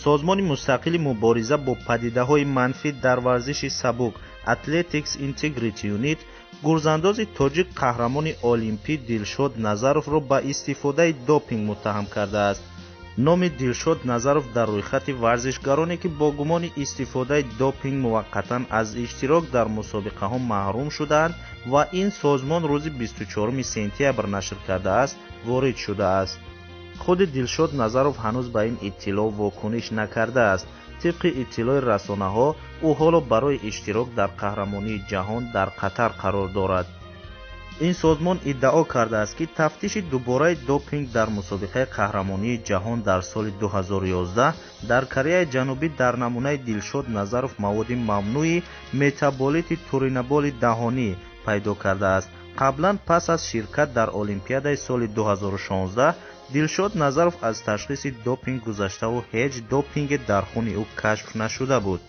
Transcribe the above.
Созмони мустақили мубориза бо падидаҳои манфӣ дар варзиши сабук Athletics Integrity Unit гурзандози тоҷик, қаҳрамони олимпӣ Дилшод Назаровро ба истифодаи допинг муттаҳам кардааст. Номи Дилшод Назаров дар рӯйхати варзишгароне, ки бо гумони истифодаи допинг муваққатан аз иштирок дар мусобиқаҳо маҳрум шудаанд ва ин созмон рӯзи 24 сентябр нашр кардааст, ворид шудааст. Худи Дилшод Назаров ҳанӯз ба ин иттилоъ вокуниш накардааст. Тибқи иттилои расонаҳо, ӯ ҳоло барои иштирок дар қаҳрамонии ҷаҳон дар Қатар қарор дорад. Ин созмон иддао кардааст, ки тафтиши дубораи допинг дар мусобиқаи қаҳрамонии ҷаҳон дар соли 2011 дар Кореяи Ҷанубӣ дар намунаи Дилшод Назаров маводи мамнӯи метаболити туринаболи даҳонӣ пайдо кардааст. Қаблан, пас аз ширкат дар Олимпиадаи соли 2016, Дилшод Назаров аз ташхиси допинг гузаштаву ҳеҷ допинге дар хуни ӯ кашф нашуда буд.